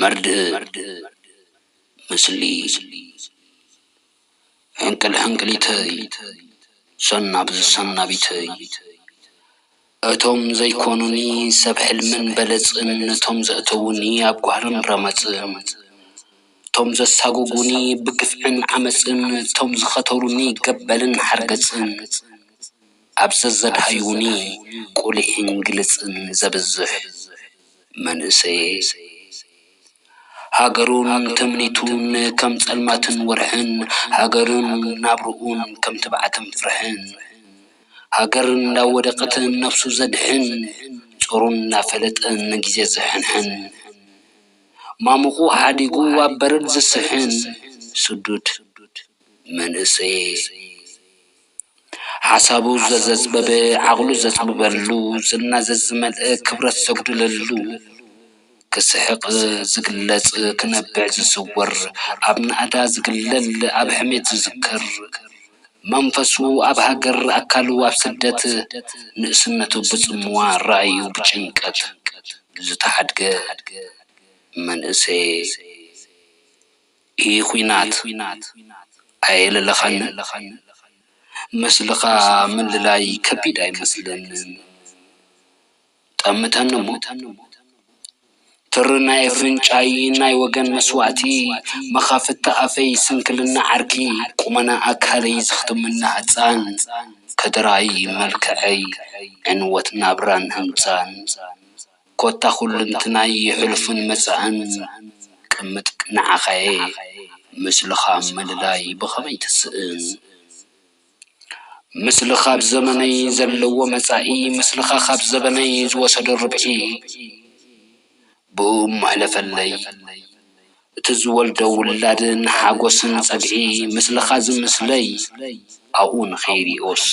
መርድእ፣ ምስሊ፣ ሕንቅል ሕንቅሊተይ፣ ሰናብ ሰናቢተይ፣ እቶም ዘይኮኑኒ ሰብ ሕልምን በለጽን፣ እቶም ዘእተዉኒ ኣብ ጓህርን ረመጽን፣ እቶም ዘሳጎጉኒ ብግፍዕን ዓመጽን፣ እቶም ዝኸተሩኒ ገበልን ሓርገጽን፣ ኣብ ዘዘድሃዩኒ ቁሊሕን ግልጽን ዘብዝሕ መንእሰየ። ሃገሩን ትምኒቱን ከም ጸልማትን ወርሕን፣ ሃገሩን ናብርኡን ከም ትብዓትን ፍርሕን፣ ሃገር እንዳወደቐት ነፍሱ ዘድሕን፣ ጾሩ እናፈለጠ ንግዜ ዝሕንሕን፣ ማሙቑ ሓዲጉ ኣብ በረድ ዝስሕን ስዱድ መንእሰየ። ሓሳቡ ዘዘጽበበ፣ ዓቕሉ ዘጽብበሉ፣ ዝና ዘዝመልአ፣ ክብረት ዘጉድለሉ፣ ክስሕቕ ዝግለጽ፣ ክነብዕ ዝስወር፣ ኣብ ናእዳ ዝግለል፣ ኣብ ሕሜት ዝዝከር፣ መንፈሱ ኣብ ሃገር፣ ኣካሉ ኣብ ስደት፣ ንእስነቱ ብጽምዋ፣ ራእዩ ብጭንቀት ዝተሓድገ መንእሰይ። ይህ ኲናት ኣየለለኻንን? ምስልኻ ምልላይ ከቢድ ኣይመስለንን። ጠምተኒ እሞ፣ ትሪ ናይ ኣፍንጫይ ናይ ወገን መስዋእቲ፣ መኻፍቲ ኣፈይ ስንክልና ዓርኪ፣ ቁመና ኣካለይ ዘኽትመኒ ህጻን፣ ከደራይ መልክዐይ ዕንወት ናብራን ህንጻን፣ ኮታ ኩልንትናይ ሕሉፍን መጻእን፣ ቅምጥ ንዓኻ'የ ምስልኻ ምልላይ ብኸመይ ትስእን? ምስልኻ ኣብ ዘመነይ ዘለዎ መጻኢ፣ ምስልኻ ካብ ዘበነይ ዝወሰዶ ርብዒ፣ ብእኡ እሞ ሕለፈለይ። እቲ ዝወልዶ ውላድ ንሓጎስን ጸግዒ፣ ምስልኻ ዝምስለይ ኣብኡ ንኸይሪኦስ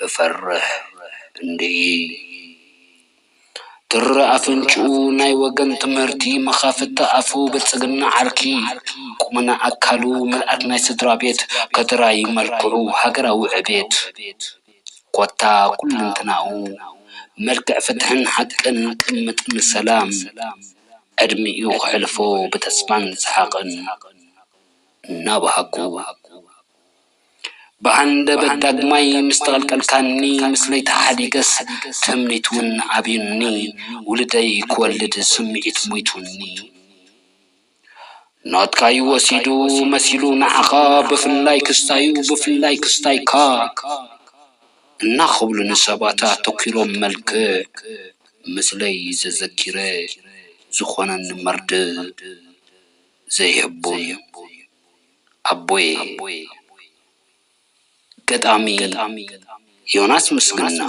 እፈርሕ እንድዒ። ትሪ ኣፍንጭኡ ናይ ወገን ትምህርቲ፣ መኻፍቲ ኣፉ ብልጽግና ዓርኪ፣ ቁመና ኣካሉ ምልኣት ናይ ስድራ ቤት፣ ከደራይ መልክዑ ሃገራዊ ዕቤት፣ ኮታ ኩልንትናኡ መልክዕ ፍትሕን ሓቅን፣ ቅምጥ ንሰላም፣ ዕድሚኡ ክሕልፎ ብተስፋን ሰሓቕን እናበሃኩ። ብሃንደበት ዳግማይ ምስ ተቐልቀልካኒ፣ ምስለይ ተሓዲገስ ትምኒት እውን ኣብዩኒ፣ ውሉደይ ክወልድ ስምዒት ሞይቱኒ። ናትካ'ዩ ወሲዱ መሲሉ ንዓኻ፣ ብፍላይ ክስታዩ፣ ብፍላይ ክስታይካ እናኸብሉኒ ሰባት ኣተኲሮም መልክዕ ምስለይ ዘዘኪረ ዝኾነኒ መርድእ ዘይሕቡን ኣቦየ። ገጣሚ ዮናስ ምስግና።